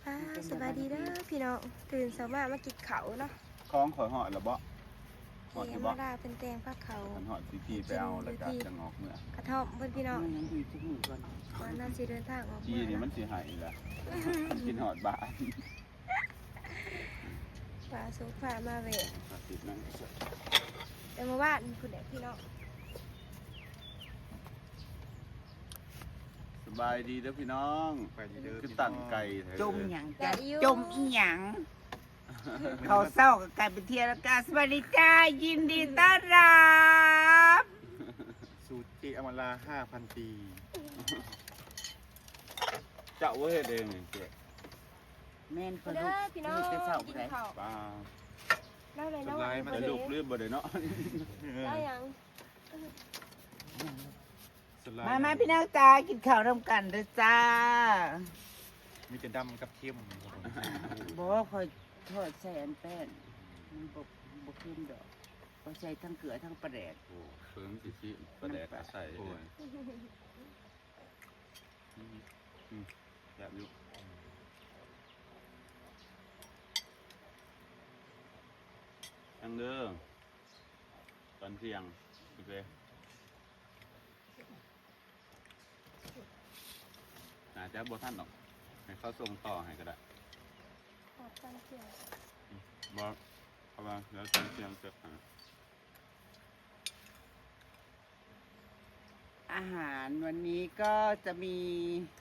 ອ່າ ສະບາຍດີເດີພີ່ນ້ອງ ຕື່ນເຊົ້າມາ ມາກິນເຂົ້າເນາະ. ຂອງຂ້ອຍຮອດແລ້ວບໍ່? ຮອດຢູ່ບໍ່? ເອ ມາດາເພິ່ນແຕ່ງພາເຂົ້າ ຄັນຮອດຊິຂີ່ໄປເອົາ ແລ້ວກະຈັ່ງອອກເມືອ. ກະທ່ອມເພິ່ນພີ່ນ້ອງ ມັນຍັງຢູ່ຈັກມື້ກ່ອນ ກ່ອນນາຊິເດີນທາງອອກເມືອ. ຂີ່ນີ້ມັນຊິໃຫ້ລະ ກິນຮອດບ້ານ. ປາໂຊຟາມາແວະ ແຕ່ເມື່ອວານພຸ້ນແຫຼະພີ່ນ້ອງ. ສະບາຍດີເດີພີ່ນ້ອງ ສະບາຍດີເດີ ຄືຕັ້ງໄກ່ແທ້ ຈົ່ມຫຍັງ? ຈ້າ ຈົ່ມອີ່ຫຍັງ? ເຂົ້າເຊົ້າກໍກາຍເປັນທ່ຽງແລ້ວກະ ສະບາຍດີຈ້າ ຍິນດີຕ້ອນຮັບ ສູ່ເຈອຳມາລາຫ້າພັນປີ. ເຈົ້າບໍ່ເຮັດເອງນີ້ເຈ? ແມ່ນ ເດີພີ່ນ້ອງ ເຮັດແຕ່ເຊົ້າ ກິນເຂົ້າ ປາ ເອົາເລີຍເນາະ. ໄດ້ລູກລືມບໍ່ໄດ້ເນາະ ໄດ້ຫຍັງ? ມາ ມາ ພີ່ນ້ອງຈ້າ ກິນເຂົ້ານຳກັນເດີຈ້າ. ມີແຕ່ດຳກັບເຄັມ. ບໍ່ ຂ້ອຍທອດໃສ່ອັນແປ້ນ ມັນບໍ່ ບໍ່ເຄັມດອກ ຂ້ອຍໃສ່ທັງເກືອທັງປາແດກ. ໂອ້ ເຄິ່ງຊິຊິປາແດກກໍໃສ່ ໂອ້ຍ. ອືມ ອືມ ແຊບຢູ່. ຍັງເດີ ຕອນທ່ຽງ ໂອເຄ ໜ້າຈະບໍ່ທັນດອກ ໃຫ້ເຂົາສົ່ງຕໍ່ໃຫ້ກໍໄດ້. ອອກຕອນທ່ຽງ ອືມ ບໍ່ ເພາະວ່າເຮົາຕອນທ່ຽງເກັບໃຫ້. ອາຫານວັນນີ້ກໍຈະມີ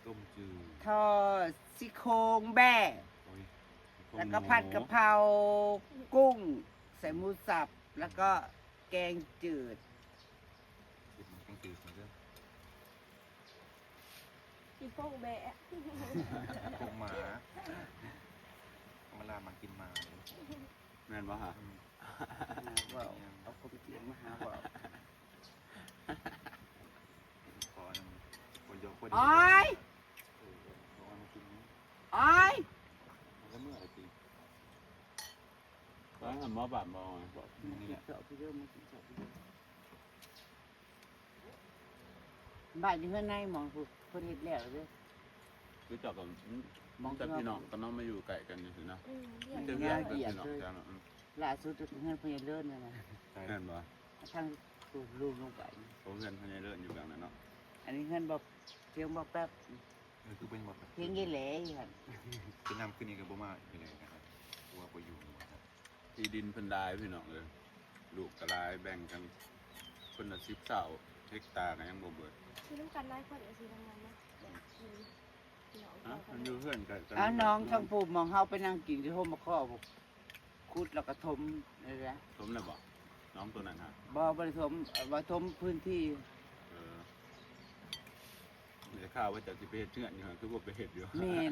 ຕົ້ມຈືດ ທອດຊີ້ໂຄງແບ້ ໂອ້ຍ ແລ້ວກໍຜັດກະເພົາ ກຸ້ງໃສ່ໝູສັບ ແລ້ວກໍແກງຈືດ. ກິນແກງຈືດເດີ ກິນໂຄງແບ້ ໂຄງໝາ ເວລາມາກິນໝາເດ້. ແມ່ນບໍ່ຫະ? ອືມ ຫາເວົ້າ ເອົາຄວາມຈິງມາຫາເວົ້າ. ຂໍນຳ ບໍ່ຢອກ ພໍດີ ໂອ້ຍ ເອີ ຂໍມາກິນ ໂອ້ຍ ແລ້ວເມື່ອໃດຕິ ໄປຫາໝໍບາດໝໍ ບອກນີ້ແຫຼະ ເຈົ້າໄປເດີ ມາກິນເຂົ້າໄປເດີ. ບ້ານຢູ່ເຮືອນໃນໝອງ ເພິ່ນເຮັດແລ້ວເດີ ຄືເຈົ້າກໍ ອືມ ມອງ ແຕ່ພີ່ນ້ອງກໍນອນມາຢູ່ໃກ້ກັນຈັ່ງຊີ້ນະ. ອືມ ມີແຕ່ວຽກ ວຽກເລີຍ ແຖວນັ້ນ. ອືມ ລ່າສຸດກໍຄືເຮືອນພໍ່ໃຫຍ່ເລີນນັ້ນນະ. ແມ່ນບໍ່? ທາງລູກລົງໄປ ໂອ້ ເຮືອນພໍ່ໃຫຍ່ເລີນຢູ່ເບື້ອງນັ້ນເນາະ. ອັນນີ້ເຮືອນບໍ່ ທຽງບໍ່ແປັບ ເອີ ຄືເປັນບໍ່ແປັບ ທຽງເຢແຫຼຢູ່ຫັ້ນ. ເປັນນຳຄືນນີ້ກໍບໍ່ມາອີກເລີຍນະ ວ່າບໍ່ຢູ່ວ່າຊັ້ນ. ທີ່ດິນເພິ່ນຫຼາຍພີ່ນ້ອງເອີຍ ລູກກໍຫຼາຍ ແບ່ງກັນຄົນລະສິບ ຊາວເຮັກຕາກໍຍັງບໍ່ເບິດ. ຢູ່ນຳກັນຫຼາຍຄົນກໍຊິທຳງານເນາະ ແບບກິນ ອະ ມັນຢູ່ເຮືອນໃກ້ກັນ. ອາ ໜອງທາງພູມ ໝອງເຮົາໄປນັ່ງກິນຢູ່ຮົ່ມໝາກຄໍ່ພຸ້ນ ຂຸດແລ້ວກໍຖົມນີ້ແຫຼະ. ຖົມແລ້ວບໍ່? ໜອງໂຕນັ້ນຫະ? ບໍ່ ບໍ່ໄດ້ຖົມ ເອີ ວ່າຖົມພື້ນທີ່. ເອີ ໄດ້ຂ່າວວ່າເຈົ້າຊິໄປເຮັດເຮືອນຢູ່ຫັ້ນ ຄືບໍ່ໄປເຮັດຢູ່? ແມ່ນ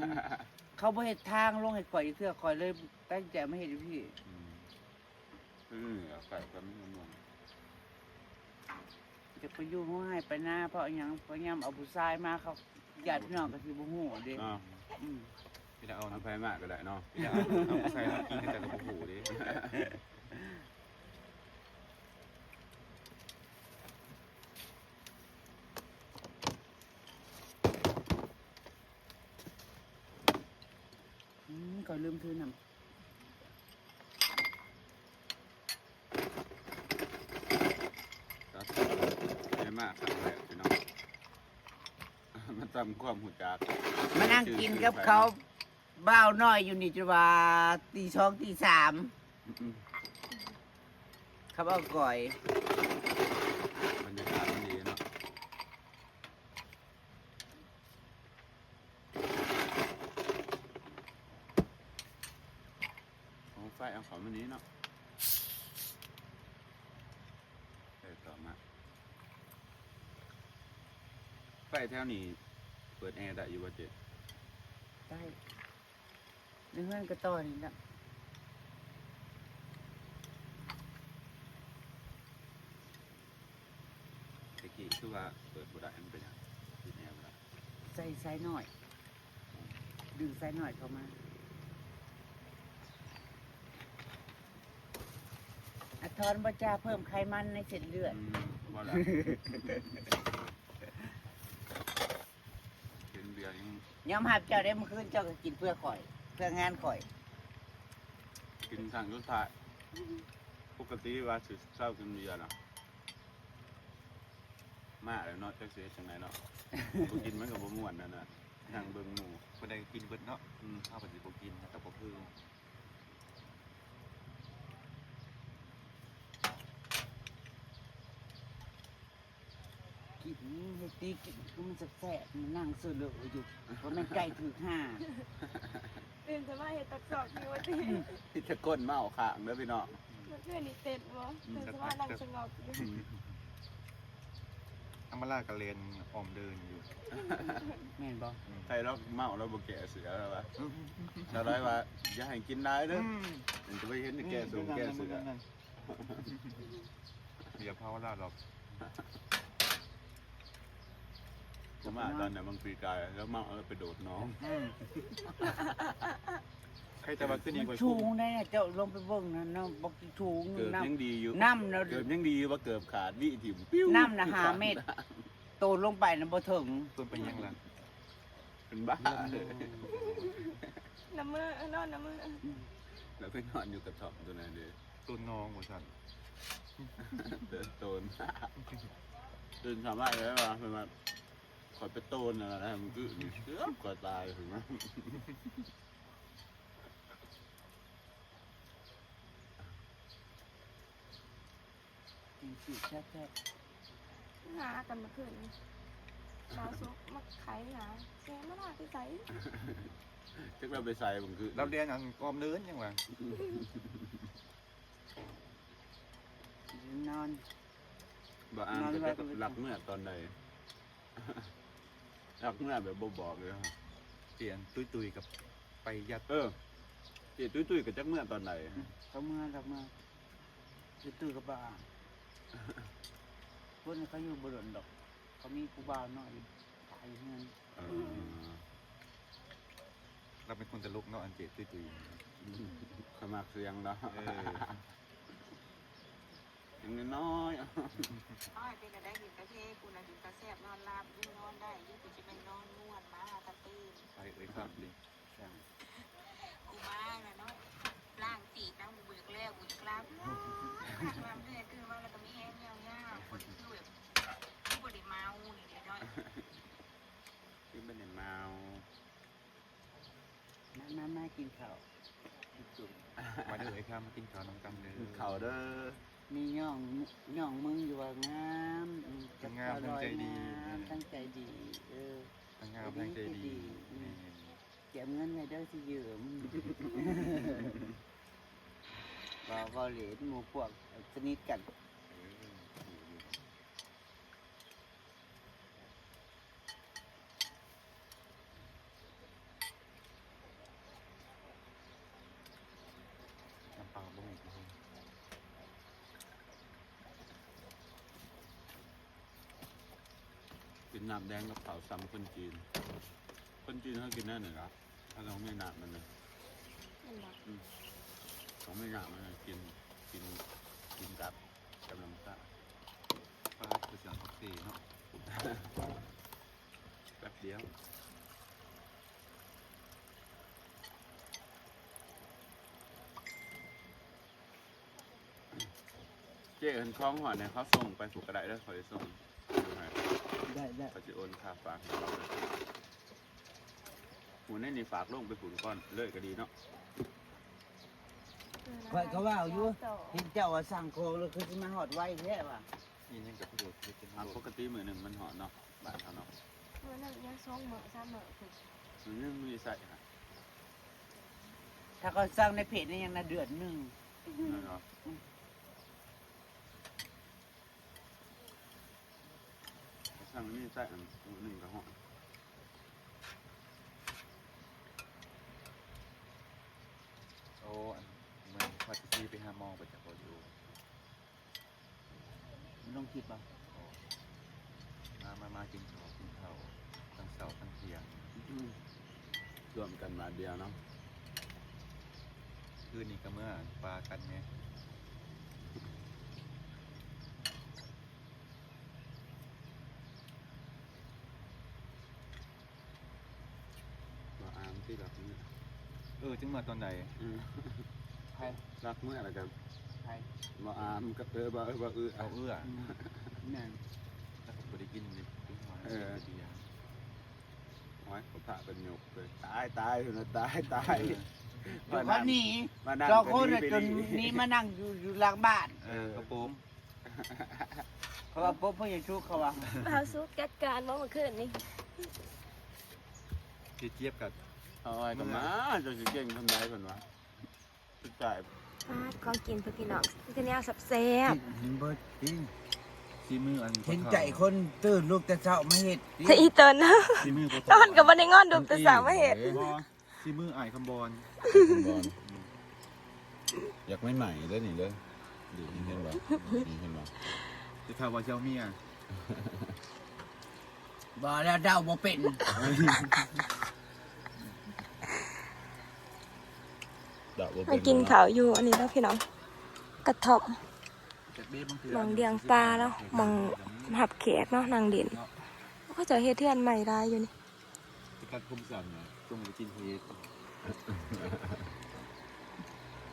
ເຂົາບໍ່ເຮັດທາງລົງໃຫ້ຂ້ອຍຈັກເທື່ອ ຂ້ອຍເລີຍຕັດສິນໃຈມາເຮັດຢູ່ພີ້. ອືມ ເອີ ໃກ້ກັນເມືອງ ຈະໄປຢູ່ຫົວໄຮ່ໄປນາ ເພາະຫຍັງ? ເພາະຍາມເອົາຜູ້ຊາຍມາ ເຂົາ ຍາດພີ່ນ້ອງກໍຊິບໍ່ຮູ້ເດ້. ອາ ອືມ ເວລາເອົາ ເອົາໃຜມາກໍໄດ້ເນາະ ເວລາເອົາ ເອົາຜູ້ຊາຍມາກິນ ເຂົາເຈົ້າກໍບໍ່ຮູ້ເດ້. ອືມ ຂ້ອຍລືມຖືນ້ຳ. ໄດ້ມາຄັ້ງແລກພີ່ນ້ອງ ມາທຳຄວາມຮູ້ຈັກ ມານັ່ງກິນກັບເຂົາ ບ່າວນ້ອຍຢູ່ນີ້ຈົນວ່າຕີສອງຕີສາມ ອືມ ເຂົາເວົ້າກ່ອຍ. ບັນຍາກາດມັນດີເນາະ. ໂອ້ ໄຟເອົາເຂົ້າມານີ້ເນາະ ເອີ ຕໍ່ມາ ໄຟແຖວນີ້ເປີດແອໄດ້ຢູ່ບໍ່ເຈ້? ໄດ້ ໃນເຮືອນກໍຕໍ່ນີ້ແຫຼະ. ແຕ່ກີ້ຄືວ່າເປີດບໍ່ໄດ້ ມັນເປັນຫຍັງ? ປິດແອບໍ່ໄດ້. ໃສ່ສາຍນ້ອຍ ດຶງສາຍນ້ອຍເຂົ້າມາ. ອາ ທອນບໍ່ຈ້າ ເພີ່ມໄຂມັນໃນເສັ້ນເລືອດ. ອືມ ບໍ່ລະ ກິນເບຍຍັງ ຍອມຮັບເຈົ້າໄດ້ ມື້ຄືນເຈົ້າກໍກິນເພື່ອຂ້ອຍ. ເພື່ອງານຂ້ອຍ ກິນຄັ້ງສຸດທ້າຍ. ປົກກະຕິວ່າຊິເຊົາກິນເບຍນະ ມາແລ້ວເນາະ ຈັກຊິເຮັດຈັ່ງໃດເນາະ. ບໍ່ກິນມັນກໍບໍ່ມ່ວນນັ້ນນະ ນັ່ງເບິ່ງໝູ່. ຜູ້ໃດກິນເບິດເນາະ. ອືມ ເຮົາກໍຊິບໍ່ກິນ ເຮົາກໍບໍ່ຄື. ກິນໃຫ້ຕິ ກິນຄືມັນແຊບໆ ມັນນັ່ງເຊີເລີຢູ່ ບໍ່ແມ່ນໄກ່ຖືກຫາ. ຕື່ນຂຶ້ນມາເຮັດຕັກຊອກຢູ່ວ່າຕິ. ມີແຕ່ຄົນເມົາຄ້າງເດີພີ່ນ້ອງ. ເມື່ອຄືນນີ້ເຕັດບໍ່? ຕື່ນຂຶ້ນມານັ່ງສະຫງົບຢູ່. ອຳມາລາກໍແລ່ນອ້ອມເດີນຢູ່ ແມ່ນບໍ່? ໃຄລາວເມົາລາວບໍ່ແກ້ເສື້ອລາວວ່າ. ສາວລາຍວ່າ ຢ່າໃຫ້ກິນຫຼາຍເດີ ມັນຈະໄປເຫັນແກ້ສົງແກ້ເສື້ອ. ຢ່າເຜົາລາວດອກ. ຈະມາຕອນນັ້ນ ບາງປີກາຍແລ້ວເມົາແລ້ວໄປໂດດໜອງ. ອືມ ໃຄແຕ່ວ່າຄືນີ້ ມັນສູງໄດ໋ ເຈົ້າລົງໄປເບິ່ງນັ້ນນະ ບັກສູງ. ເກີບຍັງດີຢູ່ ນ້ຳນະ ເກີບຍັງດີຢູ່ ວ່າເກີບຂາດວິຖິ້ມປິວ ນ້ຳນະຫ້າເມັດ ໂຕນລົງໄປນະບໍ່ເຖິງ. ຕົນໄປຫຍັງລະ? ເປັນບ້າເລີຍ. ນຳມື ເອີ ນອນນຳມື. ອືມ ແລ້ວໄປນອນຢູ່ກະທ່ອມຕົວນັ້ນເດ້. ໂຕນໜອງວ່າຊັ້ນ. ໂຕນ ຕື່ນເຊົ້າມາເລີຍວ່າ ເພິ່ນວ່າ ຂ້ອຍໄປໂຕນນັ້ນນະ ມື້ກີ້ນີ້ ເກືອບຂ້ອຍຕາຍພຸ້ນນະ. ກິນຊິແຊບໆ. ຫາກັນເມື່ອຄືນນີ້ ລາວສຸກມາໄຂຫາ ແກມາລາກໄປໃສ? ຈັກລາວໄປໃສບາງຄືນ ລາວແລ່ນອັນກອມເດີນຫຍັງວະ. ນອນ ບໍ່ອ່ານກໍຈັກລັກເມື່ອຕອນໃດ. ລັກເມື່ອແບບບໍ່ບອກເລີຍ. ເຈ ຕຸ້ຍໆ ກັບໄປຍັດ. ເອີ ເຈ ຕຸ້ຍໆ ກໍຈັກເມື່ອຕອນໃດ. ອືມ ເຂົາເມື່ອ ລັກເມື່ອ ຕຸ້ຍໆ ກັບບໍ່ອ່ານ. ຄົນເຂົາຢູ່ບໍ່ດົນດອກ ເຂົາມີຜູ້ບ່າວນ້ອຍ ຕາຍຢູ່ເຮືອນ. ເອີ ລາວເປັນຄົນຕະຫຼົກເນາະ ອັນເຈຕຸ້ຍໆ ຂ້ອຍມັກສຽງລາວ. ເອີ ສຽງນ້ອຍໆ. ເອົາໃຫ້ເປັນກະໄດ້ກິນກາເຟ ກູນະກິນກາແຊບ ນອນຫຼັບຢູ່ ນອນໄດ້ຢູ່ ກູຊິແມ່ນນອນນວນມາຫາກະຕື່ນ. ໄປເອີຍຄັບນີ້ ກູມາແລ້ວເນາະ ລ້າງຕີນນຳ ກູຢາກແລ້ວ ກູຢາກຫຼັບ ຫຼັບແທ້ ຕື່ນມາແລ້ວກໍມີແຮງຍາວໆ ບໍ່ໄດ້ຄືແບບ ຄືບໍ່ໄດ້ເມົານີ້ເດ້ເນາະ. ຄືບໍ່ໄດ້ເມົາ. ມາ ມາ ມາກິນເຂົ້າ ມາເດີເອື້ອຍຄຳ ມາກິນເຂົ້ານຳກັນເດີ ກິນເຂົ້າເດີ. ມີນ້ອງ ນ້ອງມຶງຢູ່ວ່າງາມ ອືມ ທັງງາມທັງໃຈດີ ງາມທັງໃຈດີ ເອີ ທັງງາມທັງໃຈດີ ໃຈດີ ໃຈດີ ອືມ ແມ່ນ ກຽມເງິນໄວ້ເດີຊິຢືມ ເວົ້າ ເວົ້າຫຼິ້ນ ໝູ່ພວກສະໜິດກັນ. ເອີ ນ້ຳເປົ່າບໍ່ມີ. ກິນນ້ຳແດງກັບເຂົ້າສ່ຳຄົນຈີນ. ຄົນຈີນເຂົາກິນແນວນີ້ລະ ເຂົາຕ້ອງມີນ້ຳມັນນະ. ແມ່ນບໍ່? ອືມ ຕ້ອງມີນ້ຳມັນນະ ກິນ ກິນ ກິນກັບ ກຳລັງຊາ. ປາດ ຄືສັງກະສີເນາະ ແປັບດຽວ. ເຈ້ ຄັນຂອງຮອດນີ້ ເຂົາສົ່ງໄປພຸ້ນກໍໄດ້ເດີ ຂ້ອຍຊິສົ່ງໃຫ້. ໄດ້ ໄດ້ ຂ້ອຍຊິໂອນຄ່າຝາກໃຫ້ເຈົ້າເດີ. ໝູ່ໃນນີ້ຝາກລົງໄປພຸ້ນກ່ອນເລີຍກໍດີເນາະ. ຂ້ອຍກໍວ່າຢູ່ ເຫັນເຈົ້າວ່າສັ່ງຂອງແລ້ວ ຄືຊິມາຮອດໄວແທ້ວ່າ. ອີຫຍັງກໍຄືບໍ່ໄດ້ກິນ. ອ່າ ປົກກະຕິມື້ໜຶ່ງມັນຮອດເນາະ ບ້ານເຮົາເນາະ. ມື້ໜຶ່ງຍັງສອງມື້ສາມມື້ພຸ້ນ. ມື້ໜຶ່ງມີໃຊ້ຫະ ຖ້າເຂົາສັ່ງໃນເພຈນີ້ຍັງນະ ເດືອນໜຶ່ງ. ແມ່ນເນາະ. ອືມ ເຂົາສັ່ງມີໃຊ້ ອັນມື້ໜຶ່ງກໍຮອດ. ໂອ້ ອັນ ມື້ນີ້ວ່າຊິໄປຫາໝໍໄປຈັກບໍ່ຢູ່. ມັນລົງຄລິບບໍ່? ມາ ມາ ມາກິນເຂົ້າ ກິນເຂົ້າທັງເຊົ້າທັງທ່ຽງ ອືມ ລວມກັນບາດດຽວເນາະ. ຄືນນີ້ກໍເມືອປາກັນແດ່. ບໍ່ອາມຕິດອກນີ້. ເອີ ຈຶ່ງເມືອຕອນໃດ? ເອີ ໃຜ? ລັກເມືອແລ້ວກໍໃຜ? ບໍ່ອາມກັບ ເອີ ບໍ່ ເອີ ບໍ່ເອື້ອ ບໍ່ເອື້ອ ອືມ ແມ່ນ ແລ້ວກໍບໍ່ໄດ້ກິນເລີຍ ເອີ ເບຍ ໂອ້ຍ ພະເພິ່ນຍົກເລີຍ ຕາຍ ຕາຍ ຕາຍ ຕາຍ ເອີ ມານັ່ງ ມານັ່ງ ສອງຄົນ ກໍໜີໄປ ຈົນໜີ ໜີມານັ່ງຢູ່ ຢູ່ຫຼັງບ້ານ ເອີ ກະໂປມ ເຂົາວ່າປົບເພິ່ນຍັງທຸກ ເຂົາວ່າ ບ່າວສຸກຈັດການບໍ່ມື້ຄືນນີ້ ຊິຈຽບກັບ ເອົາອ້າຍກັນມາ ເຈົ້າຊິເກັ່ງສ່ຳໃດເພິ່ນວ່າ ສຸດທ້າຍ ປາດ ຂອງກິນເພິ່ນພີ່ນ້ອງ ມີແຕ່ແນວແຊບໆ ກິນເບິດຕິ ສີມືອັນ ເຫັນໃຈຄົນຕື່ນລຸກແຕ່ເຊົ້າມາເຮັດຕິ ສະອີຕົນ ສີມື ນອນກໍບໍ່ໄດ້ງອນ ລຸກແຕ່ເຊົ້າມາເຮັດ ບໍ່ ສີມືອ້າຍຄຳບອນ ຄຳບອນ ຢາກໃໝ່ໆເດີນີ້ເດີ ນີ້ເຫັນບໍ່ ນີ້ເຫັນບໍ່ ຊິຖ້າວ່າເຈົ້າເມຍ ບໍ່ແລ້ວ ເດົາບໍ່ເປັນ ເດົາບໍ່ເປັນ ມາກິນເຂົ້າຢູ່ອັນນີ້ເນາະພີ່ນ້ອງ ກະທ່ອມ ໝ່ອງລ້ຽງປາເນາະ ໝ່ອງຮັບແຂກເນາະ ນັ່ງຫຼິ້ນ ເຂົາເຈົ້າເຮັດເຮືອນໃໝ່ຫຼາຍຢູ່ນີ້ ຊິຕັດຜົມສັ້ນນະ ຈົ່ງໄປກິນເຫັດ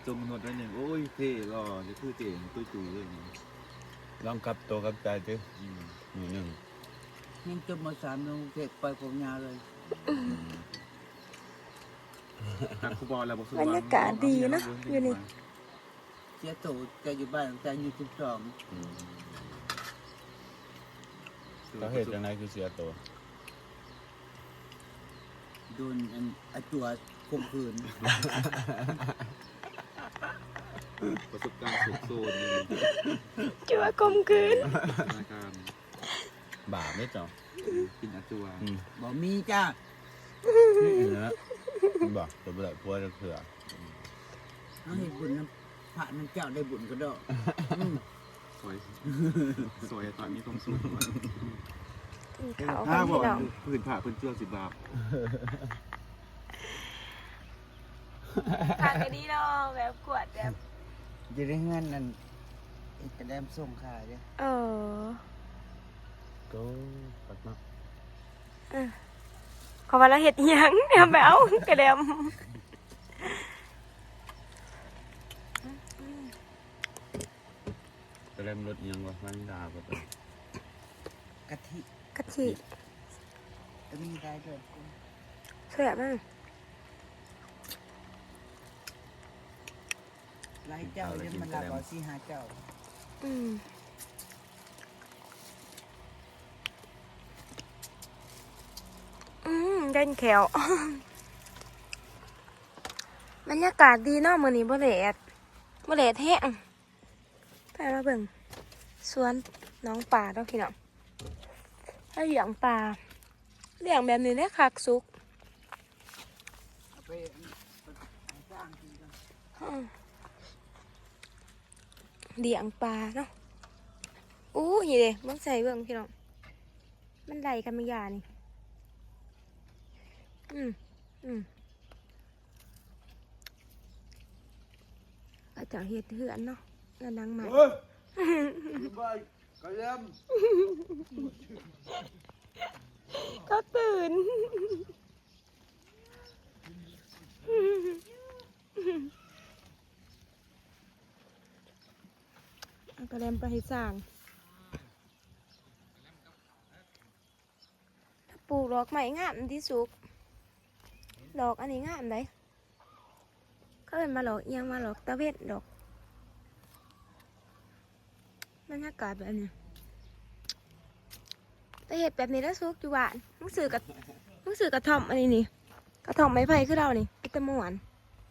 ຈົ່ງນວດໜ້ອຍໜຶ່ງ ໂອ້ຍ ເທ່ຫຼໍ່ ຢ່າຄືເຈຕຸ້ຍໆເລີຍນີ້ ລອງກັບໂຕກັບໃຈຕິ ອືມ ມື້ໜຶ່ງ ຍັງຈົບ ມໍສາມ ລົງເທກ ໄປຜົມຍາວເລີຍ ອືມ ຫາຄູບາແລ້ວບໍ່ສົມຫວັງ ບັນຍາກາດດີເນາະ ຢູ່ນີ້ ເສຍໂຕແຕ່ຢູ່ບ້ານຕັ້ງແຕ່ອາຍຸສິບສອງ ອືມ ເຂົາເຮັດຈັ່ງໃດຄືເສຍໂຕ? ໂດນອັນ ອາຈົວຂົ່ມຂືນ ປະສົບການໂສກໂສນ ອາຈົວຂົ່ມຂືນ ອາການ ບາບເດ້ເຈົ້າ ກິນອາຈົວ ອືມ ບໍ່ມີຈ້າ ນີ້ແຫຼະ ບໍ່ ຈະບໍ່ໄດ້ຜົວຈັກເທື່ອ ເຮົາເຮັດບຸນນຳພະນຳເຈົ້າໄດ້ບຸນກະດອກ ອືມ ຊ່ອຍ ຊ່ອຍໃຫ້ພະມີຄວາມສຸກ ກິນເຂົ້າກັນພີ່ນ້ອງ ພື້ນພະພື້ນເຈື່ອຊິບາບ ຄັກອີ່ຫຼີເນາະ ແບບກວດແບບ ຢູ່ໃນເຮືອນນັ້ນ ເຮັດກະແດມສົ່ງຂາຍເດ້ ເອີ ໂຕ ຄັກເນາະ ເອີ ເຂົາວ່າລາວເຮັດອີ່ຫຍັງ ແນວໄປເອົາກະແດມ ກະແດມລົດອີ່ຫຍັງວະ ວານິລາບໍ່ ກະທິ ກະທິ ກະມີຫຼາຍໂດດ ແຊບນະ ຫຼາຍເຈົ້າ ຍັງມາລັກເອົາສີ່ຫ້າເຈົ້າ ອືມ ອືມ ເຢັນແຂ້ວ ບັນຍາກາດດີເນາະ ມື້ນີ້ບໍ່ແດດ ບໍ່ແດດແຮງ ພາມາເບິ່ງສວນໜອງປາເນາະພີ່ນ້ອງ ເຂົາລ້ຽງປາ ລ້ຽງແບບນີ້ແຫຼະຄັກສຸກ ເອົາໄປ ເອົາໄປໃຫ້ຊ້າງກິນກ່ອນ ອືມ ລ້ຽງປາເນາະ ອູ້ ນີ້ເດ້ ເບິ່ງໃສ່ເບິ່ງພີ່ນ້ອງ ມັນໄລ່ກັນບັກຢ່ານີ້ ອືມ ອືມ ເຂົາເຈົ້າເຮັດເຮືອນເນາະ ເຮືອນຫຼັງໃໝ່ ເອີຍ ສະບາຍ ກະແລມ ເຂົາຕື່ນ ເອົາກະແລມໄປໃຫ້ຊ້າງ. ປູກດອກໄມ້ງາມຕິສຸກ ດອກອັນນີ້ງາມໃດ໋ ເຂົາເອີ້ນວ່າດອກອີ່ຫຍັງວະ ດອກຕາເວັນ ດອກ ບັນຍາກາດແບບນີ້ ໄປເຮັດແບບນີ້ລະສຸກ ຢູ່ບ້ານ ມຶງຊື້ກະ ມຶງຊື້ກະທ່ອມອັນນີ້ນີ້ ກະທ່ອມໄມ້ໄຜ່ຄືລາວນີ້ ເປັນຕາມ່ວນ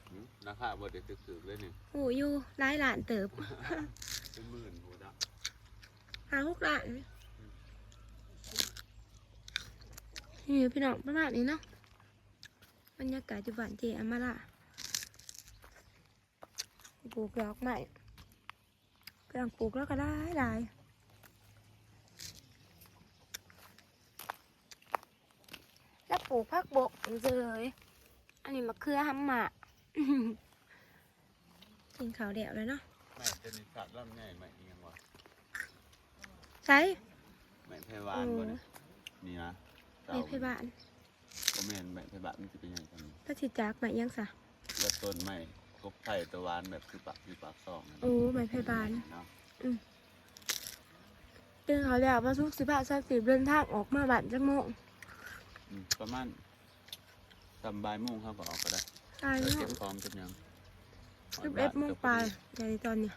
ອືມ ລາຄາບໍ່ໄດ້ຖືກໆເລີຍນີ້ ໂອ້ ຢູ່ຫຼາຍລ້ານເຕີບ ເປັນໝື່ນພຸ້ນລະ ຫ້າຫົກລ້ານ ນີ້ພີ່ນ້ອງ ປະມານນີ້ເນາະ ບັນຍາກາດຢູ່ບ້ານເຈອາມາລາ ປູກດອກໄມ້ ເຄື່ອງປູກລາວກໍຫຼາຍໆ ລາວປູກຜັກບົກເລີຍ ອັນນີ້ມະເຂືອຫຳມາ ກິນເຂົ້າແລ້ວແລ້ວເນາະ ໄມ້ຕົວນີ້ສັດລຳໃຫຍ່ ໄມ້ອີ່ຫຍັງວະ ໃສ ໄມ້ໄຜ່ຫວານບໍ່ນີ້ ນີ້ນະ ໄມ້ໄຜ່ຫວານ ບໍ່ແມ່ນ ໄມ້ໄຜ່ຫວານມັນຊິເປັນຫຍັງຊັ້ນ ປາສິຈາກໄມ້ຫຍັງຊະ ຕົ້ນໄມ້ກົກໄຜ່ ຕົວຫວານແບບຄືປາກ ຄືປາກຊ່ອງນັ້ນ ໂອ້ ໄມ້ໄຜ່ບານ ເນາະ ອືມ ຕື່ນເຂົາແລ້ວ ວ່າສຸກສິພາຊາວສິບເດີນທາງອອກມາບ້ານຈັກໂມງ? ອືມ ປະມານ ສ່ຳບ່າຍໂມງເຮົາກໍອອກກໍໄດ້ ບ່າຍ ແລ້ວ ໂມງ ເກັບຂອງເກັບຫຍັງ ສິບເອັດໂມງປາຍ ໄດ້ຕອນນີ້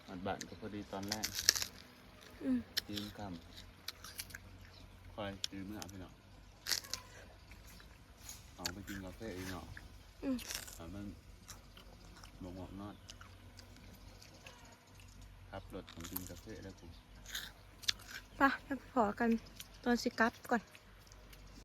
ຮອດບ້ານກໍພໍດີຕອນແລງ ອືມ ຕີນຄ່ຳ ຄ່ອຍຂີ່ເມືອພີ່ນ້ອງ ອອກໄປກິນກາເຟອີກເນາະ ອືມ ຖ້າມັນບໍ່ງ່ວງນອນ ຂັບລົດໄປກິນກາເຟແລ້ວກູ ໄປ ໄປພໍ້ກັນຕອນຊິກັບກ່ອນ.